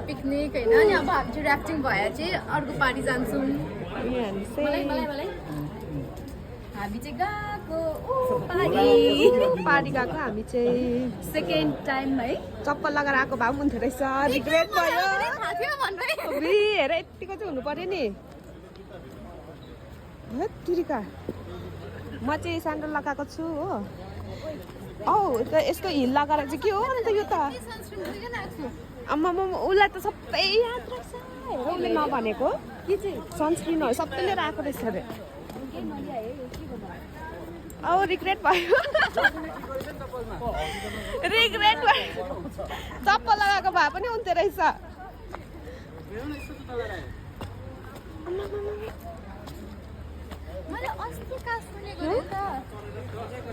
Picnic हैन अनि अब हामी चाहिँ र्याफ्टिङ भए चाहिँ अर्को पार्टी जान्छौँ हामी चाहिँ गएको पार्टी गएको हामी चाहिँ सेकेन्ड टाइम है चप्पल लगाएर आएको भए पनि हुन्थ्यो रहेछ रिग्रेट भयो हेर यतिको चाहिँ हुनु पर्यो नि तिरिका म चाहिँ स्यान्डल लगाएको छु हो औ यस्तो हिल लगाएर चाहिँ के हो अन्त यो त आम्मा उसलाई त सबै याद राख्छ हेर उसले नभनेको के चाहिँ सनस्क्रिनहरू सबै लिएर आएको रहेछ अरे औ रिग्रेट भयो रिग्रेट भयो चप्पल लगाएको भए पनि हुन्थ्यो रहेछ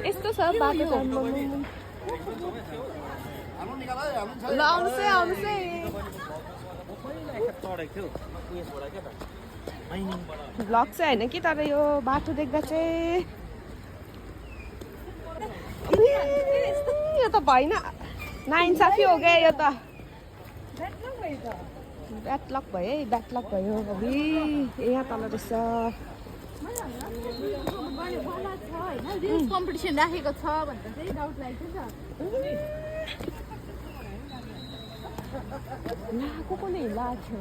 यस्तो छ बाटो ल आउनुहोस् है आउनुहोस् है भ्लग चाहिँ होइन कि तर यो बाटो देख्दा चाहिँ यो त भएन नाइन्साफी हो गयो यो त ब्याटलक भयो है ब्याटलक भयो अबि यहाँ तल रहेछ कम्पिटिसन राखेको छ भनेर चाहिँ डाउट लागेको को पनि लाग्यो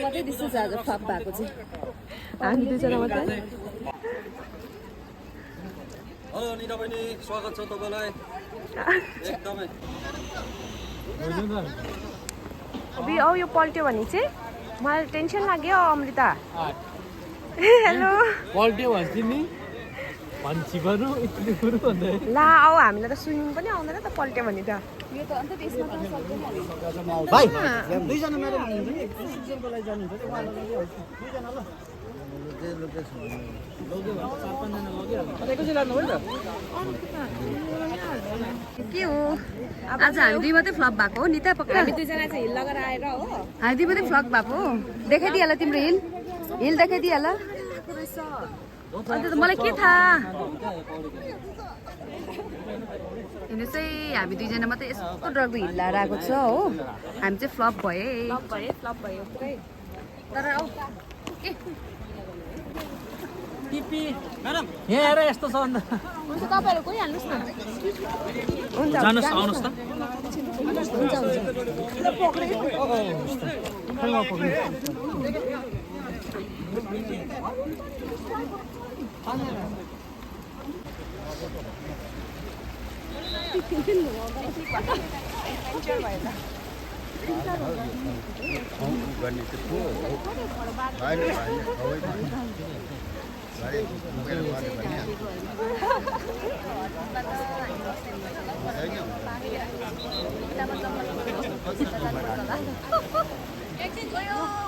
मात्रै दिसो छ आज फ्लप भएको चाहिँ हामी दुईजना मात्रै हेलो निता बहिनी स्वागत छ तपाईलाई एकदमै अबि औ यो पल्ट्यो भने चाहिँ मलाई टेन्सन लाग्यो अमृता हेलो पल्ट्यो भन्छ नि भन्छी बरु यति बरु भन्दै ला आऊ हामीलाई त स्विमिङ पनि आउँदैन त पल्ट्यो भने त यो त अन्त त्यसमा त सक्दैन भाइ दुईजना मेरो भन्नुहुन्छ नि सिजनको लागि जानुहुन्छ त्यो उहाँलाई दुईजना ल के हो आज हामी दुई मात्रै फ्लप भएको हो निता पक्का हामी दुईजना चाहिँ हिल लगाएर आएर हो हामी दुई मात्रै फ्लप भएको हो देखाइदिइहाल तिम्रो हिल हिल देखाइदिइहाल अन्त त मलाई के थाहा हेर्नुहोस् है हामी दुईजना मात्रै यस्तो डरको हिल लगाएर आएको छ हो हामी चाहिँ फ्लप फ्लप भयो पुरै तर आऊ टिपी म्याडम यहाँ हेर यस्तो छ अन्त हुन्छ तपाईँहरू गइहाल्नुहोस् न हुन्छ जानुहोस् आउनुहोस् त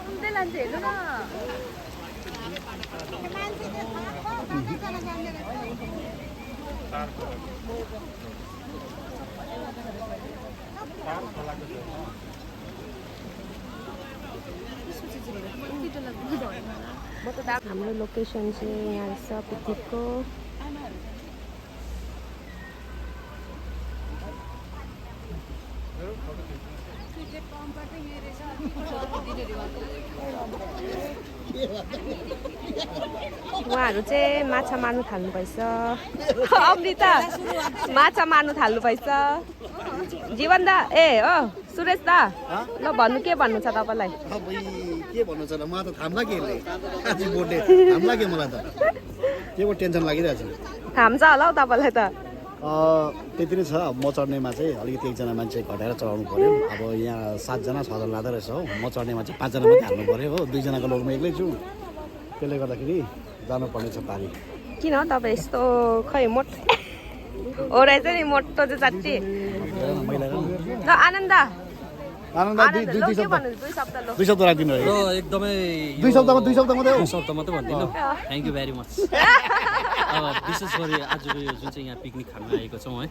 उन्तै लान्छ हेर्नु न हाम्रो लोकेसन चाहिँ यहाँ रहेछ पिकनिकको उहाँहरू चाहिँ माछा मार्नु थाल्नुभएछ अमृता माछा मार्नु थाल्नुभएछ जीवन दा ए हो सुरेश दा ल भन्नु के भन्नु छ तपाईँलाई के भन्नु छ र म त थाम्ला के आज बोर्डले थाम्ला के मलाई त के को टेन्सन लागिरहेछ थाम्छ होला हौ तपाईँलाई त त्यति नै छ अब म चढ्नेमा चाहिँ अलिकति एकजना मान्छे घटाएर चढाउनु पऱ्यो अब यहाँ 7 जना 6 जना लाँदो रहेछ हो म चढ्नेमा चाहिँ 5 जना मात्रै हाल्नु पऱ्यो हो 2 जनाको लोडमा एक्लै छु त्यसले गर्दाखेरि जानुपर्ने छ पारी किन हो तपाईँ यस्तो खै मोटो हो रहेछ नि मोटो चाहिँ साँच्ची ल आनन्द आनन्द आनन्द दुई लो दुई के शब्द भन्नु 2 शब्द लो 2 शब्द राखिदिनु है र एकदमै दुई शब्दमा मात्रै हो शब्द मात्रै भन्दिनँ थ्याङ्क यू भेरी मच अब विशेष गरी आजको यो जुन चाहिँ यहाँ पिकनिक खान आएको छौँ है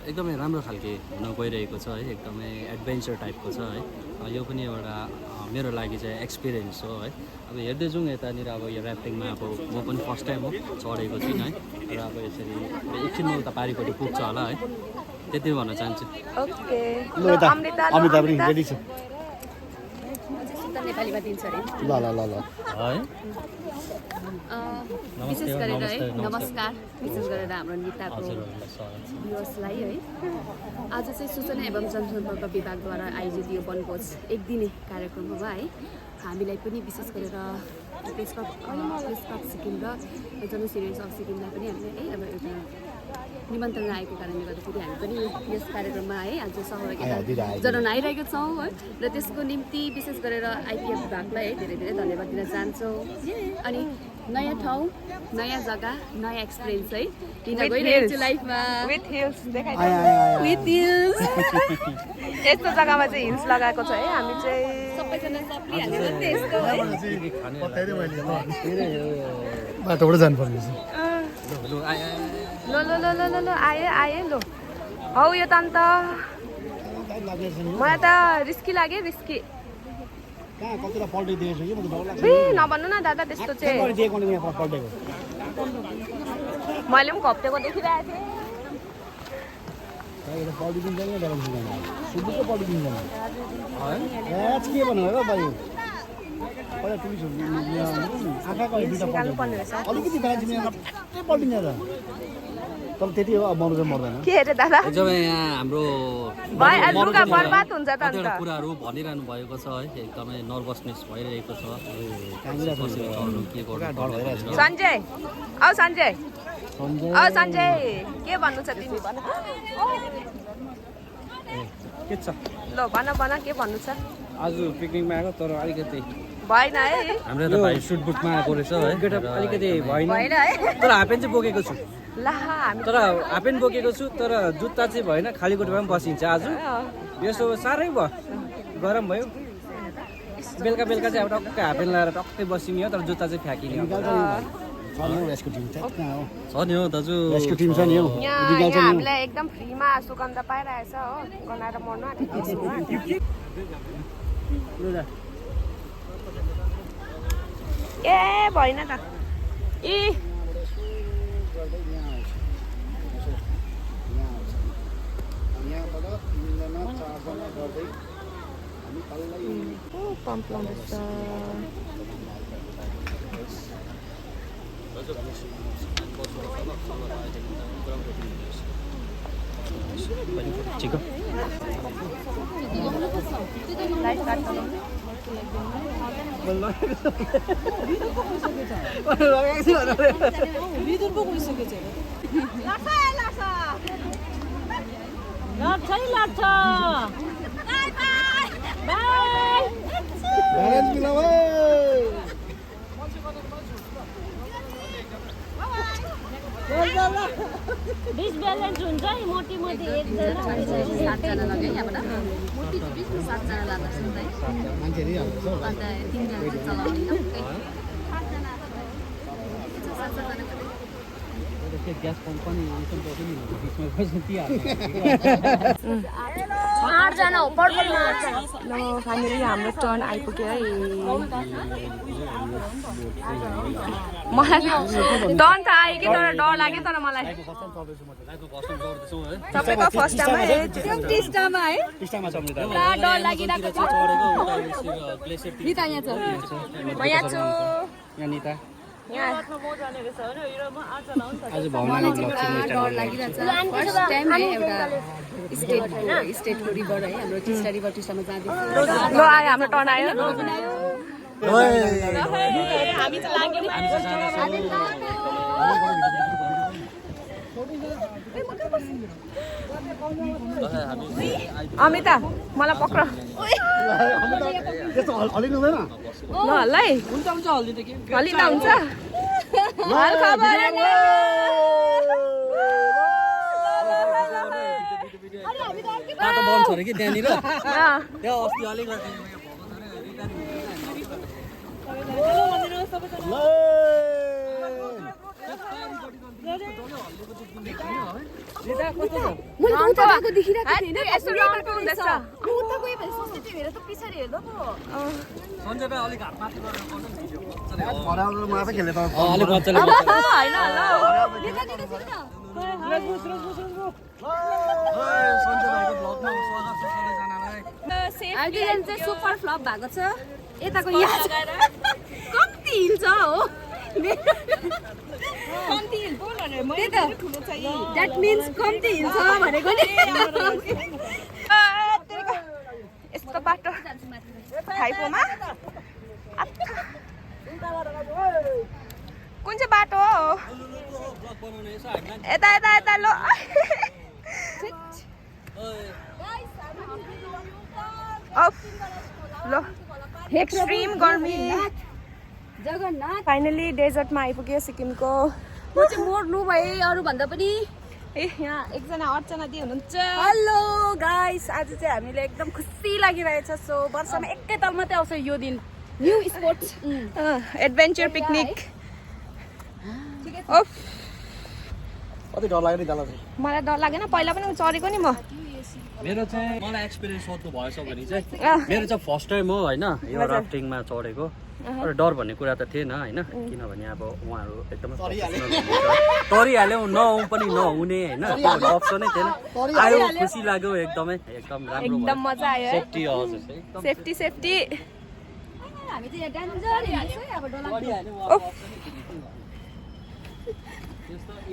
एकदमै राम्रो खालके हुन गइरहेको छ है एकदमै एडभेन्चर टाइपको छ है यो पनि एउटा मेरो लागि चाहिँ एक्सपिरियन्स हो है अब हेर्दै जाउँ यतानिर अब यो ऱ्याफ्टिङमा अब म पनि फर्स्ट टाइम हो चढेको छुइनँ है र अब यसरी एकछिनमा उता पारिपट्टि पुग्छ होला है त्यति भन्न चाहन्छु ओके ल यता अमिता पनि रेडी छ नेपालीमा दिन्छ अरे ल ल ल ल है विशेष गरेर है नमस्कार विशेष गरेर हाम्रो निताको हजुर स्वागत छ दिवसलाई है आज चाहिँ सूचना एवं जनसम्पर्क विभागद्वारा आयोजित यो वनभोज एक दिने कार्यक्रम हो है हामीलाई पनि विशेष गरेर प्रेस क्लब सिक्किम र जनसिरियन्स अफ सिक्किमलाई पनि हामीले है अब एउटा निमन्त्रण आएको कारणले गर्दाखेरि हामी पनि यस कार्यक्रममा है आज सहभागिता जनाउन आइरहेको छौँ है र त्यसको निम्ति विशेष गरेर आइपिएफ विभागलाई है धेरै धेरै धन्यवाद दिन चाहन्छौँ अनि नयाँ ठाउँ नयाँ जग्गा नयाँ एक्सपिरियन्स है लिन गइरहेको छु लाइफमा विथ हिल्स देखाइ विथ हिल्स यस्तो जग्गामा चाहिँ हिल्स लगाएको छ है हामी चाहिँ सबैजना सबले हालेर त्यस्तो है बाटोबाट जानुपर्ने छ ल ल ल ल ल आए लो हौ यो त अन्त मलाई त रिस्की लाग्यो रिस्की कहाँ कतिवटा पल्टिदिएको छु कि म त डर लाग्छ नभन्नु न दादा त्यस्तो चाहिँ दिएको नि यहाँ पल्टेको मैले पनि घप्टेको देखिरहेको थिएँ एउटा पल्टिदिन्छ नि डाइरेक्सन सुबुको पल्टिदिन्छ म्याच के भन्नु र भाइ पहिला टुरिस्ट आँखाको दुईवटा पल्टिन्छ अलिकति बाँच्ने टक्कै पल्टिन्छ त तर त्यति हो अब मर्नु चाहिँ मर्दैन के अरे दादा एकदमै यहाँ हाम्रो भाइ लुगा बर्बाद हुन्छ त अन्त कतिवटा कुराहरू भनिरहनु भएको छ है एकदमै नर्भसनेस भइरहेको छ के गर्नु सञ्जय औ सञ्जय औ सञ्जय के भन्नु छ तिमी भन के छ ल भन के भन्नु छ आज पिकनिकमा आएको तर अलिकति भएन है हाम्रो त भाइ सुट बुटमा आएको रहेछ है गेटअप अलिकति भएन भएन है तर हाफपेन्ट चाहिँ बोकेको छु ल हामी तर हाफपेन्ट बोकेको छु तर जुत्ता चाहिँ भएन खाली खुट्टामा पनि बसिन्छ आज यसो साह्रै भयो गरम भयो बेलुका चाहिँ अब टक्कै हाफपेन्ट लगाएर टक्कै बसिने हो तर जुत्ता चाहिँ फ्याँकिने हो रेस्क्यु टिम छ नि हो दाजु रेस्क्यु टिम छ नि हौ यहाँ हामीलाई एकदम फ्रीमा सुगन्ध पाइरहेछ हो गनाएर मर्नु आँटेको ए भएन त ए पम्प लाउँदैछ ठिक हो लाइट काट्नु डिसब्यालेन्स हुन्छ नि मोटी एकजना 7जना लग्यो यहाँबाट मोटी 7जना लाग्छ है मान्छेहरू हाल्छ अन्त 3जना चलाउने ग्यास पम्प पनि आठजना हो पर्पलमा ल फाइनली हाम्रो टर्न आइपुग्यो है मलाई टर्न त आयो कि तर डर लाग्यो तर मलाई सबैको फर्स्ट टाइम है टिस्टामा है टिस्टामा छ भने पुरा डर लागिरहेको छ निता यहाँ छ म यहाँ छु यहाँ निता यहाँ आज भावना डर लागिरहेछ फर्स्ट टाइम है एउटा स्टेटको रिभर है हाम्रो टिस्टा रिभर टिस्टामा जाँदैछ ल आयो हाम्रो टर्न आयो हामी चाहिँ लाग्यो अमिता मलाई पक्र त्यस्तो हलिनु हुँदैन ल हल्लै हुन्छ हल्दी त के हलिँदा हुन्छ हाल खबर बाटो बन्द छ अरे कि त्यहाँनिर त्यहाँ अस्ति अलिकति मैले उता गएको देखिरहेको थिएन यस्तो राउन्ड हुँदैछ उता गयो भने सस्तो थियो हेर त पछाडि हेर्दा पो सञ्जय भाइ अलिक हात माथि गरेर गर्नु नि भिडियो मात्र खेले त अलिक मजाले होइन सञ्जय भाइको भ्लगमा स्वागत छ सबैजनालाई अहिले चाहिँ सुपर फ्लप भएको छ यताको यहाँ कम्ती हिल छ हो द्याट मिन्स कम्ती हिल छ भनेको नि यस्तो बाटो खाइपोमा कुन चाहिँ बाटो हो यता यता यता लो लो एक्सट्रिम गर्मी जगन्नाथ फाइनली डेजर्टमा आइपुग्यो सिक्किमको म चाहिँ मर्नु भए अरूभन्दा पनि ए यहाँ एकजना अर्चना दिदी हुनुहुन्छ हेलो गाइस आज चाहिँ हामीले एकदम खुसी लागिरहेछ सो वर्षमा एकैताल मात्रै आउँछ यो दिन न्यू स्पोर्ट्स एडभेन्चर पिकनिक कति डर लाग्यो नि दाला मलाई डर लागेन पहिला पनि चढेको नि म मेरो चाहिँ मलाई एक्सपिरियन्स सोध्नु भएछ भने चाहिँ मेरो चाहिँ फर्स्ट टाइम हो होइन यो राफ्टिङमा चढेको तर डर भन्ने कुरा त थिएन होइन किनभने अब उहाँहरू एकदमै तरिहाल्यो नआउँ पनि नहुने होइन अप्सनै थिएन आयो खुसी लाग्यो एकदमै एकदम राम्रो एकदम मजा आयो है सेफ्टी हजुर एकदम सेफ्टी सेफ्टी हामी चाहिँ यहाँ डेन्जर हिँड्दैछ है अब डरलाग्दो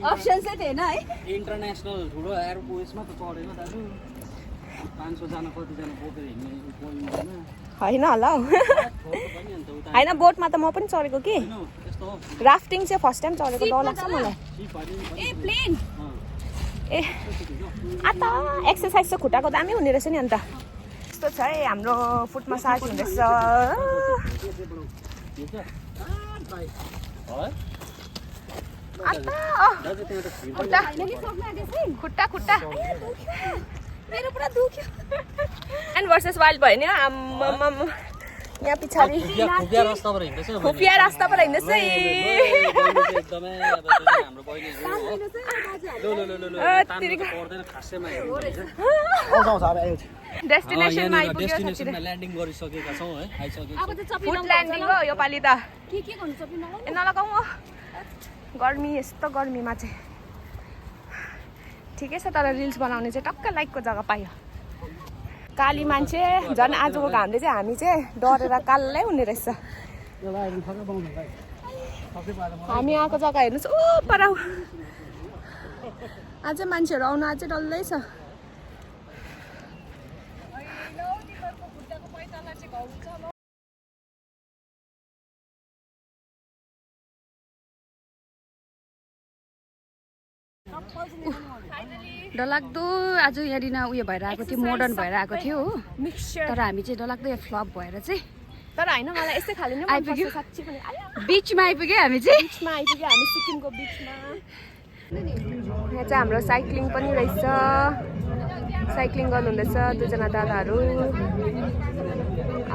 अप्सन चाहिँ थिएन है इन्टरनेसनल ठुलो एयर उयसमा त चढेको दाजु 500जना कतिजना बोकेर हिँड्ने होइन होला हौ होइन बोटमा त म पनि चढेको कि राफ्टिङ चाहिँ फर्स्ट टाइम चढेको डर लाग्छ मलाई ए प्लेन ए त एक्सर्साइज चाहिँ खुट्टाको दामी हुने रहेछ नि अन्त यस्तो छ है हाम्रो फुट मसाज हुँदैछ खुट्टा खुट्टा मेरो पुरा दुख्यो एन्ड भर्सेस वाइल्ड भयो नि यहाँ पछाडि खुफिया रास्ताबाट हिँड्दैछ खुफिया रास्ताबाट हिँड्दैछ एकदमै अब हाम्रो बहिनीहरू पर्दैन खासैमा डेस्टिनेसनमा आइपुग्यो डेस्टिनेसनमा ल्यान्डिङ गरिसकेका छौँ है आइसकेको अब चाहिँ फुड ल्यान्डिङ हो योपालि त के गर्नु चपी नलाउ ए नलगाउँ हो गर्मी यस्तो गर्मीमा चाहिँ ठिकै छ तर रिल्स बनाउने चाहिँ टक्क लाइकको जग्गा पायो काली मान्छे झन् आजको घामले चाहिँ हामी चाहिँ डरेर कालै हुने रहेछ हामी आएको जग्गा हेर्नुहोस् ओ पर अझै मान्छेहरू आउनु अझै डल्लै छ डरलाग्दो आज यहाँनिर उयो भएर आएको थियो मोडर्न भएर आएको थियो हो मिक्सचर तर हामी चाहिँ डरलाग्दो यहाँ फ्लप भएर चाहिँ तर होइन मलाई यस्तै खाले नै आइपुग्यो। मनपर्छ साँच्ची पनि बिचमा आइपुग्यो हामी चाहिँ बिचमा आइपुग्यो हामी सिक्किमको बिचमा यहाँ चाहिँ हाम्रो साइक्लिङ पनि रहेछ साइक्लिङ गर्नुहुँदैछ दुईजना दादाहरू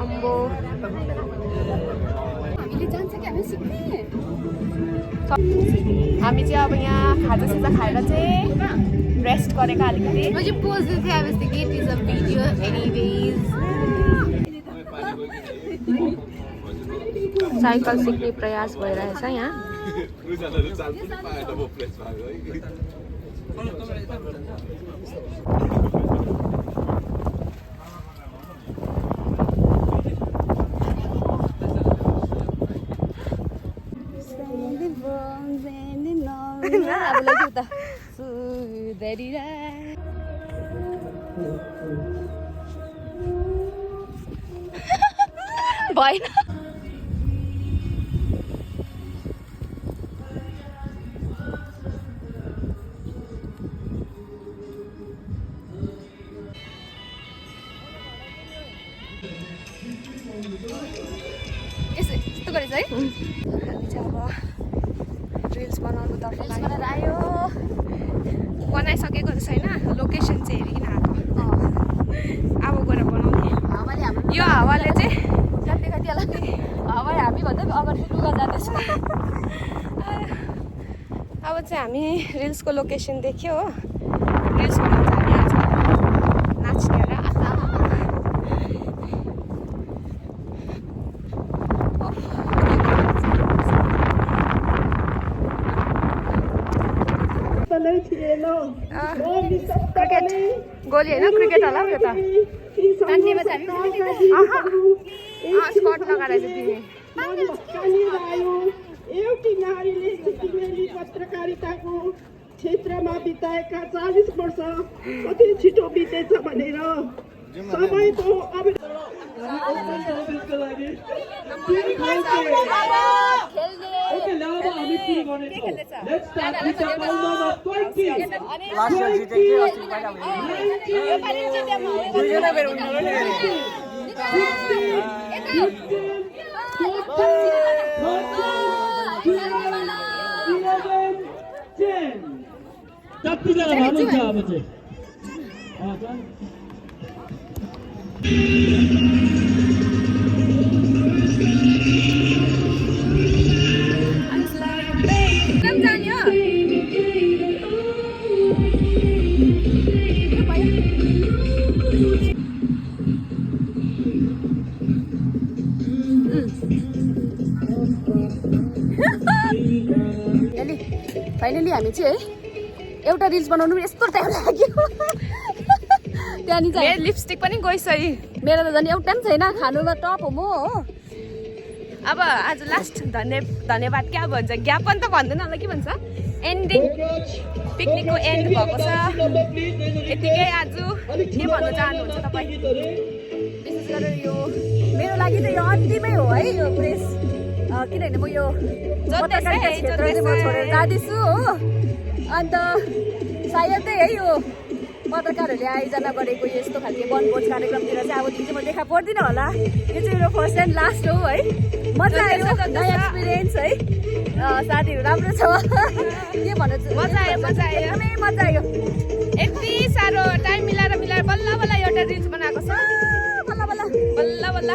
अम्बो हामीले जान्छ कि हामी सिक्ने हामी चाहिँ अब यहाँ खाजासाजा खाएर चाहिँ रेस्ट गरेको अलिकति म चाहिँ पोज्दै थिएँ अब यस्तो gate is a video anyways cycle सिक्ने प्रयास भइरहेछ यहाँ अब लैजाऊ त सुधरिरा भएन यस्तो गरेछ है हामी चाहिँ अब रिल्स बनाउनुतर्फ आयो बनाइसकेको छैन लोकेसन चाहिँ हेरिकन आएको यो हावाले चाहिँ कति कति होला हावा हामी भन्दा अगाडि लुगा जाँदैछ अब चाहिँ हामी रिल्सको लोकेसन देख्यो हो रिल्सको नाम चाहिँ हामी आज नाच्ने र आशा क्रिकेट गोली होइन क्रिकेट होला हौ यो त तान्नेमा चाहिँ स्कट लगाएर चाहिँ दिने एउटी नारीले सिक्किमेली पत्रकारिताको क्षेत्रमा बिताएका 40 वर्ष कति छिटो बितेछ भनेर सबैको लास्ट इयर जितेको थियो अस्ति पहिला दुईजना बेर उनीहरू कतिजना भन्नुहुन्छ अब चाहिँ फाइनली हामी चाहिँ है एउटा रिल्स बनाउनु यस्तो टाइम लाग्यो त्यहाँनिर चाहिँ लिपस्टिक पनि गइसक्यो मेरो त झन् एउटा पनि छैन खानुमा टप हो म हो अब आज लास्ट धन्यवाद क्या भन्छ ज्ञापन त भन्दैन होला के भन्छ एन्डिङ पिकनिकको एन्ड भएको छ यतिकै आज के भन्न चाहनुहुन्छ तपाईँ विशेष गरेर यो मेरो लागि त यो अन्तिमै हो है यो प्रेस किनभने म यो पत्रकारिता क्षेत्र चाहिँ म छोडेर जाँदैछु हो अन्त सायदै है यो पत्रकारहरूले आयोजना गरेको यस्तो खालको वनभोज कार्यक्रमतिर चाहिँ अब चाहिँ म देखा पर्दिनँ होला यो चाहिँ मेरो फर्स्ट एन्ड लास्ट हो है मजा आयो नयाँ एक्सपिरियन्स है साथीहरू राम्रो छ के भन्नु मजा आयो एकदमै मजा आयो यति साह्रो टाइम मिलाएर बल्ल बल्ल एउटा रिल्स बनाएको छ बल्ल बल्ल बल्ल बल्ल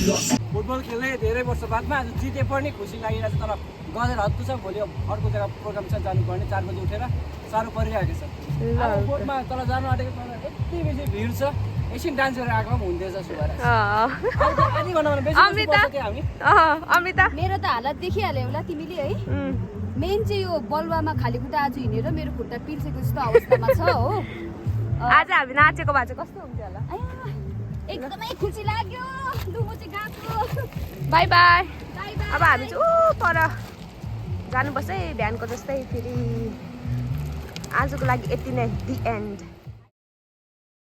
फुटबल खेल्ने धेरै वर्ष बादमा आज जिते पनि खुसी लागिरहेको छ तर गजेर हत्तु छ भोलि अर्को जग्गा प्रोग्राम छ जानुपर्ने 4 बजी उठेर साह्रो परिरहेको छ अब बोटमा तल जानु आँटेको तर यति बेसी भिड छ एकछिन डान्स गरेर आएको पनि हुन्थेछ सुभाष आधी घन्टामा बेसी हामी अमिता मेरो त हालत देखिहाल्यो होला तिमीले है मेन चाहिँ यो बलुवामा खाली खुट्टा आज हिँडेर मेरो खुट्टा पिल्सेको जस्तो अवस्थामा छ हो आज हामी नाचेको भए चाहिँ कस्तो हुन्थ्यो होला एकदमै खुसी लाग्यो लु म चाहिँ गएको बाई बाई बाई बाई अब हामी चाहिँ ऊ पर जानुपर्छ है बिहानको जस्तै फेरि आजको लागि यति नै दि एन्ड